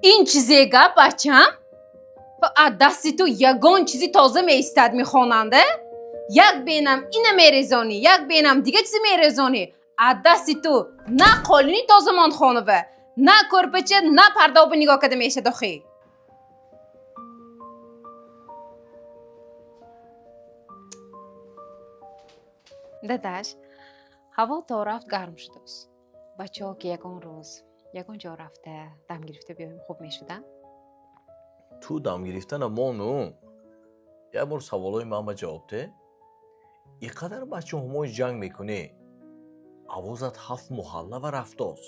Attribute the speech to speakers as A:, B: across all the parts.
A: Ин чизе гап, бачам? Аз дасти ту ягон чизи тоза меистад мехонанда? Як бенам ина мерезонӣ, як бенам дига чизе мерезонӣ. Аз дасти ту на қолини тоза монд хонава, на кӯрпача, на пардоба нигоҳ карда мешад охӣ. Дадаш, ҳаво то рафт гарм шудааст. Бачаҳо ки ягон рӯз ягон ҷо рафта дам гирифта биёем, хуб мешуда?
B: Ту дам гирифтана мону як бор саволҳои ман ба ҷавоб де. Ин қадар бачаҳомои ҷанг мекунӣ, овозат ҳафт муҳалла ва рафтоз.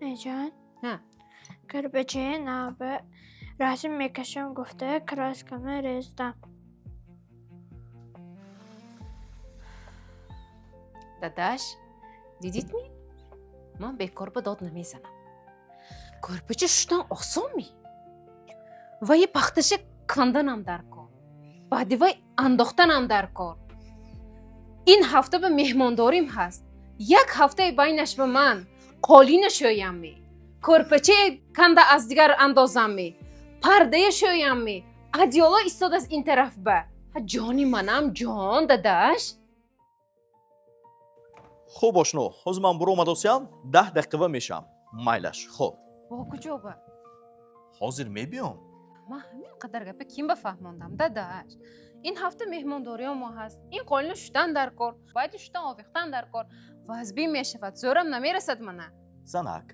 C: Неҷон?
A: Ҳа.
C: Кирпичаи наба расм мекашам гуфта, краскама рездам.
A: Дадаш, дидид ми? Ман бекор ба дод намезанам. Кӯрпача шуштан осон ми? Ваи пахташа канданам дар кор. Баъди вай андохтанам дар кор. Ин ҳафта ба меҳмондорим ҳаст. Як ҳафтаи байнаш ба ман қолина шӯям ми, кӯрпачае канда аз дигар андозам ми, пардая шӯям ми, одеяло истодааст ин тараф ба. Ҳа, ҷони манам ҷон, дадаш.
B: Хуб, ошно, ҳозир ман буро омадосиям, 10 дақиқа мешавам. Майлаш, хуб.
A: Бо куҷо ба?
B: Ҳозир мебиём.
A: Ман ҳамин қадар гапа ким ба фаҳмондам, дадаш? Ин ҳафта меҳмондориё мо ҳаст. Ин қолина шуштан дар кор, баъди шуштан овехтан дар кор. Вазбин мешавад, зӯрам намерасад мана.
B: Занак,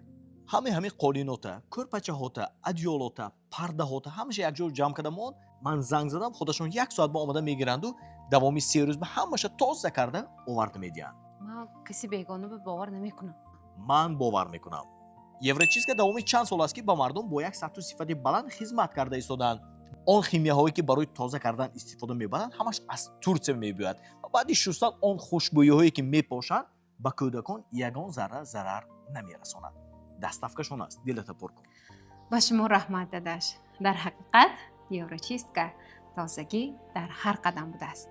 B: ҳамаи қолинота, кӯрпачаҳота, одеялота, пардаҳота ҳамаша якҷо ҷамъ карда мон. Ман занг задам, худашон як соат ба омада мегиранду давоми 3 рӯз ба ҳамаша тоза карда оварда медиҳанд.
A: Ман каси бегона ба бовар намекунам.
B: Ман бовар мекунам. Еврочистка давоми чанд сол аст, ки ба мардум бо як сатҳу сифати баланд хизмат карда истодаанд. Он химияҳое, ки барои тоза кардан истифода мебаранд, ҳамаш аз Турсия мебиёяд ва баъди шустан он хушбӯиҳое, ки мепошанд, ба кӯдакон ягон зарра зарар намерасонад. Доставкашон аст, дилата пур кун.
A: Ба шумо раҳмат, дадаш. Дар ҳақиқат, Еврочистка тозагӣ дар ҳар қадам будааст.